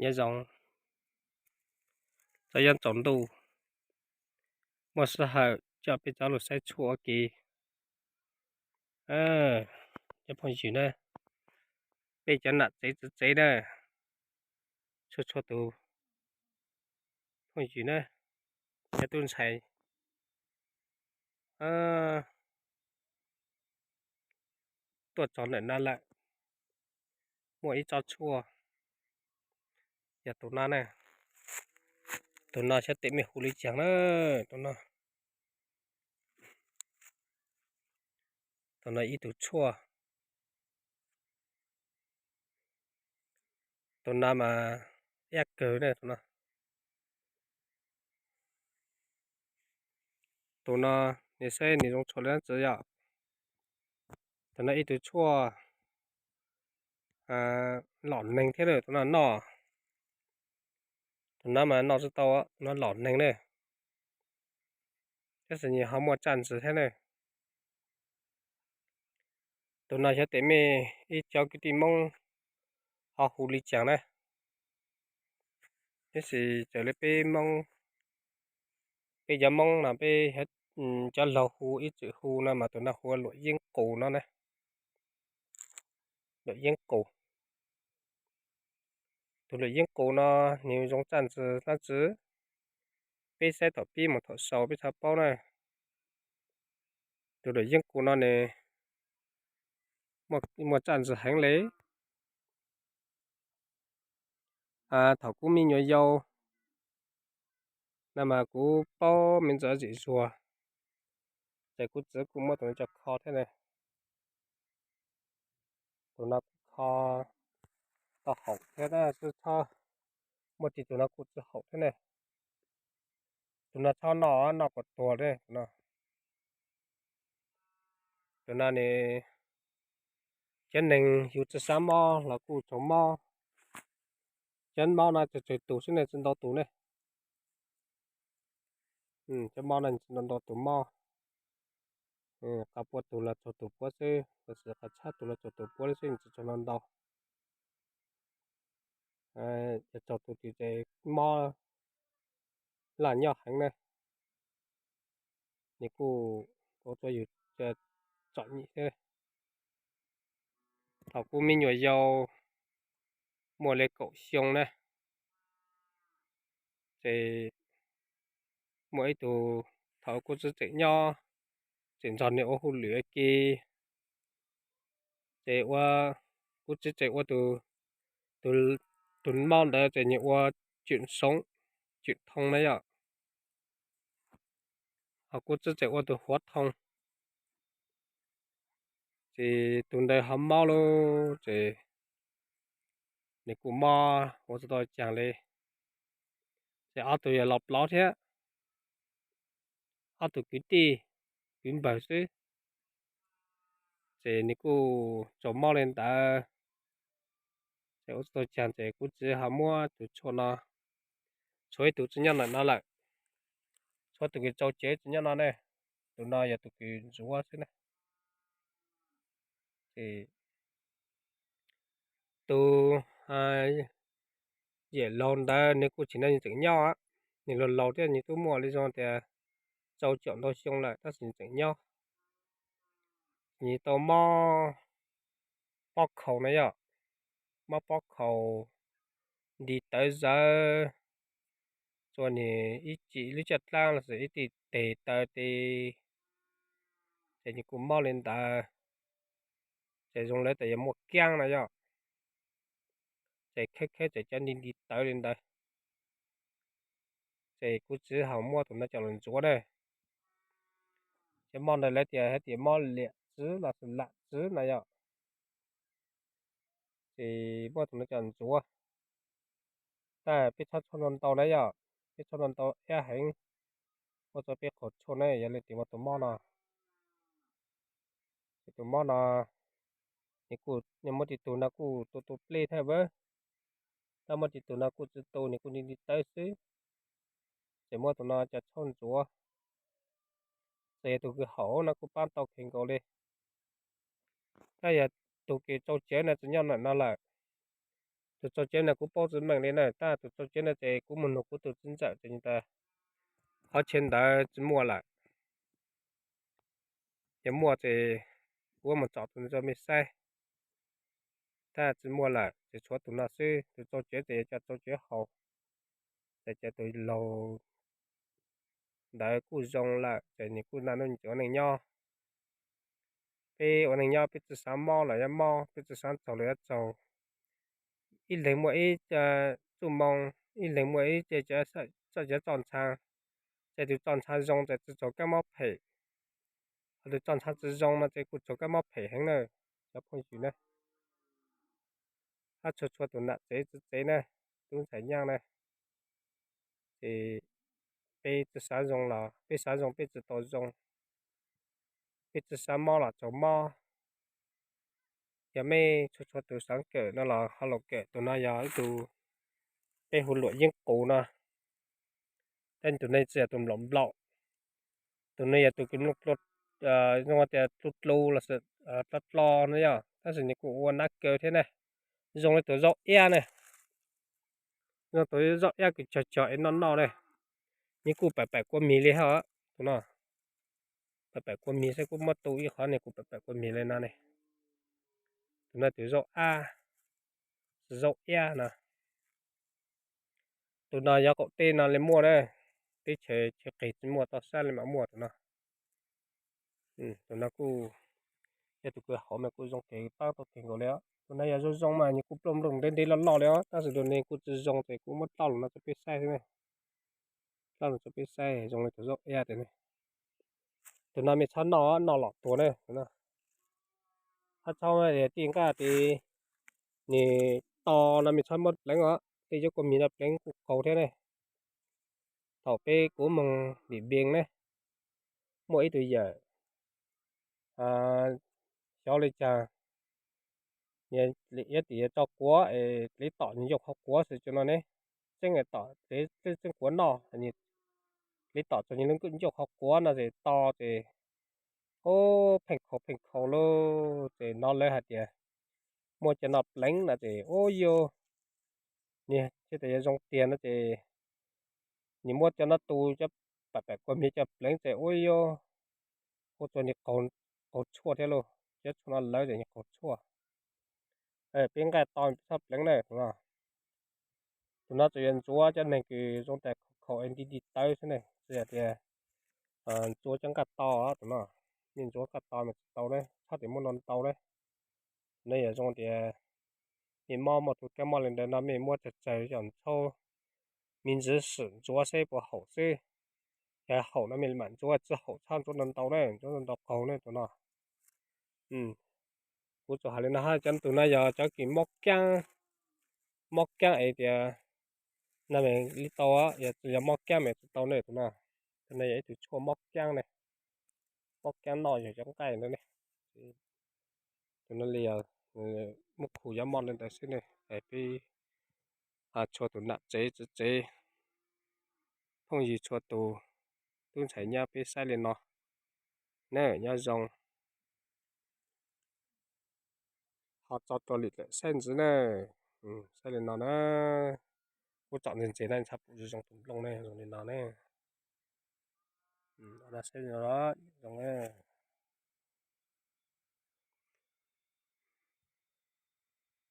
Nyob zoo, txog yuav tsaus ntuj, muaj sij hawm coj peb cov lug saib tshuaj ua ke. Cov phooj ywg na, peb cov nam tsev txwv tsev na, txhua txhua tus phooj ywg na, cov tub ntxhais tuaj txog ntawm no lawm, muaj ib tsob tshuaj, yog tus no na. Tus no xyov tej mej hu li caag na. Tus no, tus no ib tug tshuaj, tus no mas iab kawg na tus no. Tus no, nws saib nws zoo tshuaj li dlaab tsi yom. Tus no ib tug tshuaj lom neeg thiab na, tus no noj, tus no mas noj tsi tau, tus no lom neeg na, tab sis nws ho muaj tsaj ntsig thiab na. Tus no xyov tej mej ib cov kwv tij Moob ho hu li caag na, tab sis raws li peb Moob, peb cov Moob no peb cov laug hu ib txwm hu no mas tus no hu ua luam yeeb qus no na. Luam yeeb qus. Tus luam yeeb qus no nws zoo tsaj ntsig dlaab tsi, peb saib thaum pib mus thaum xaus peb txhaj paub na. Tus luam yeeb qus no nws muaj tsaj ntsig heev li. Thaum kuv me nyuam yaus no mas kuv paub me ntsis zim zuag, ces kuv txiv kuj muab tus no coj kho thiab ne. Tus no kuj kho tau haum thiab, muaj tej tus no kuj tsi haum thiab ne. Tus no txhob noj, noj kom tuag li tus no. Tus no ne, cov neeg yus tsi xav mob los kuj tsaug mob. Cov mob no tsawg tsawg tus xwb ne, tsi ntau tus ne. Cov mob no tsi ntau ntau tus mob, qas pua tus los tsaug tus puab xwb, los sis qas txhab tus los tsaug tus puab xwb, tsi tsaug ntau ntau. Yog tsaug tus twg ces mob laj nyob heev na, nws kuj ua rua yus txom nyem thiab. Thaum kuv me nyuam yaus muaj li kaum xyoo na, ces muaj ib tug, thaum kuv txiv tseem nyob, tseem nrog nws ua hauj lwm ua ke, ces ua, kuv txiv tseem ua tus, tus mob ntawd ces nws ua cwm soov, cwm thoo na yom. Ho kuv txiv tseem ua tus huav thoo. Ces tus ntawd ho mob lauj, ces nws kuj mob ua tsi tau caag li. Ces ob tug yog laus plaub thiab, ob tug kwv tij, kwv npawg xwb. Ces nws kuj tsaug mob li ntawd, ces ua tsi tau caag ces kuv txiv ho muab tus tshuaj no, tshuav ib tug tsi nyob ntawm no lawm, tshuav tus kws tsau cev tsi nyob no ne, tus no yog tus kws ntxuav xwb na. Ces tus yawm laug ntawd nws kuj tseem, nws tseem nyob, nws laus laus thiab nws twb muaj li zoo tias rau caum ntau xyoo lawm tab sis nws tseem nyob. Nws tau mob pob khaus na yom, mob pob khaus, nti tawv zawv, txua nws ib chim lub caj dlaab los sis ib teg taw tes, ces nws kuj mob li ntawd. Ces zoo li tas yog muaj kaab na yom, ces khawb khawb ces cov nti nti tawv li ntawd. Ces kuv txiv ho muab tus no coj los ntxuav na. Ces mob ntawd lawv tias hais tias mob liam txwv los sis lam txwv na yom. Ces muab tus no coj ntxuav. Tab peb txhob tshuaj ntau ntau na yom, peb txhob ntau ntau iab heev, ua rua peb qaug tshuaj na yog leej twg muaj tus mob no. Ces tus mob no, nws kuj, muaj tej tug no kuj tu tu plej thiab, tab muaj tej tug no kuj tsi tu, nws kuj nti nti tawv xwb. Ces muab tus no coj txhob ntxuav. Txawm yog tus kws haum no kuj paab tau kheev nkaus li. Tab yog tus kws tsau cev no tsi nyob ntawm no lawm, Tus txaus ceb no kuv paub tsis meej li na, tab tus txaus ceb no ces kuv mus nug kuv tus txiv ntxawm ces nws tias qhov chaw ntawd tsis muaj lawm. Yog muaj ces kuv mus tsom tus ntawd rau mej saib, tab tsis muaj lawm ces tshuav tus no xwb. Tus txaus ceb ces yog cov txaus ceb haus, ces cov tus laug ntawd kuj zoo lawm ces nws kuj naj nub ua neej nyob. Peb ua neej nyob peb tsis xav mob los yuav mob, peb tsis xav tsaug los yuav tsaug. Ib leeg muaj ib txuj moo, ib leeg muaj ib ce, txoj cov txoj ntxhab, ces tus txoj ntxhab zoo ces tsis tsaug kab mob phem, ho tus txoj ntxhab tsis zoo no ces kuj tsaug kab mob phem heev na, cov phooj ywg na. Hab txhua txhua tus nam tsev txiv tsev na, tub ntxhais nyab na, ces peb tsis xav zoo los peb xav zoo peb tsis tau zoo, peb tsis xav mob los tsaug mob. Yog mej txhua txhua tus xav kawm no los ho los kawm. Tus no yog ib tug peb hu luam yeeb qus no, tab tus no tsis yog tus nplaum nplaum, tus no yog tus kws zoo tias dlu dlu los sis dlo dlo no yog, tab sis nws kuj ua nab kaw thiab ne. Zoo li tus zaub iab ne, zoo tus zaub iab kws cog cog es noj noj ne. Nws kuj pam pam kua mis li hos, tus no pam pam kua mis saib kuj muab tu ib qhov ne, kuj pam pam kua mis li no ne. Tus no tus zaub ab, zaub iab no. Tus no yog qaum teb no li muaj na, teb chaws chaw qis tsis muaj, toj siab li mam muaj tus no. Tus no kuj yog tus kws hauv mas kuj zoo kawg, pab tau kawg nkaus li os. Tus no yog zoo zoo mas nws kuj plooj nplooj ntev ntev loj loj li os, tab sis tus no kuj tsis zoo ces kuv muab tauj los no rau peb saib xwb ne. Tauj los rau peb saib zoo li tus zaub iab tias ne. Tus no mej txhob noj, noj los tuag ne. Tus no txhob txhob tij nqaj tes, nws to no mej txhob muab pleev os, tej cov kua mis no pleev kuj qaug thiab ne. Thaum peb kuv moog Điện Biên ne, muaj ib tug yawm xyov li cas, iab tim yog tso kuav es tlev tom nws ncauj qhov quav xwb cov no ne. Tseeb tom tlev tseeb kuav noj, tlev tom txog nws lub ncauj qhov quav no ces to ces, ub, pheej khaus pheej khaus lauj. Ces hnov lawv hais tias muab cov no pleev no ces ub yug, nws thiaj tias yog zoo tiag no ces nws muab cov no tu cov pam pam kua mis coj pleev ces ub yug, ua rua nws qaug tshuaj thiab lauj. Cov tshuaj no lawv ces nws qaug tshuaj. Peb nqaij to txhob pleev na. Tus no tsuas yog ntxuav cov neeg kws zoo tas khaus khaus es nti nti tawv xwb ne, tsis yog tias ntxuav cov nqaij to. Tus no nej ntxuav nqaij to mas tsis tau ne, txhob tias muab no ntau ne. Tus no yog zoo tias nej mob muaj tus kab mob li ntawd no mej muab tsawg tsawg yog ntxhab me ntsis swm ntxuav seb puas haum xwb. Yog haum no mej mam ntxuav, tsis haum txhob ntxuav ntau ntau ne, ntxuav ntau ntau qaug ne tus no. Kuv tsuas hais li no hab, cov tus no yog cov kws mob kaab, mob kaab es tias no mas li tau, yog tsis yog mob kaab mas tsis tau ne tus no. Tus no yog ib tug tshuaj mob kaab ne, mob kaab noj yog cov nqaij ntawd ne. Tus no li yog muab khu cov mob li ntawd xwb ne, es peb txhua tus nam tsev txiv tsev, phooj ywg txhua tus, tub ntxhais nyab, peb saib li no ne, nyob zoo. Ho tso tua lwm lawm saib ntxiv na. Saib li no na, kuv tsom ntse ntse na, txhob pum zoo tus nplooj ne, zoo li no ne. Saib li no zoo ne.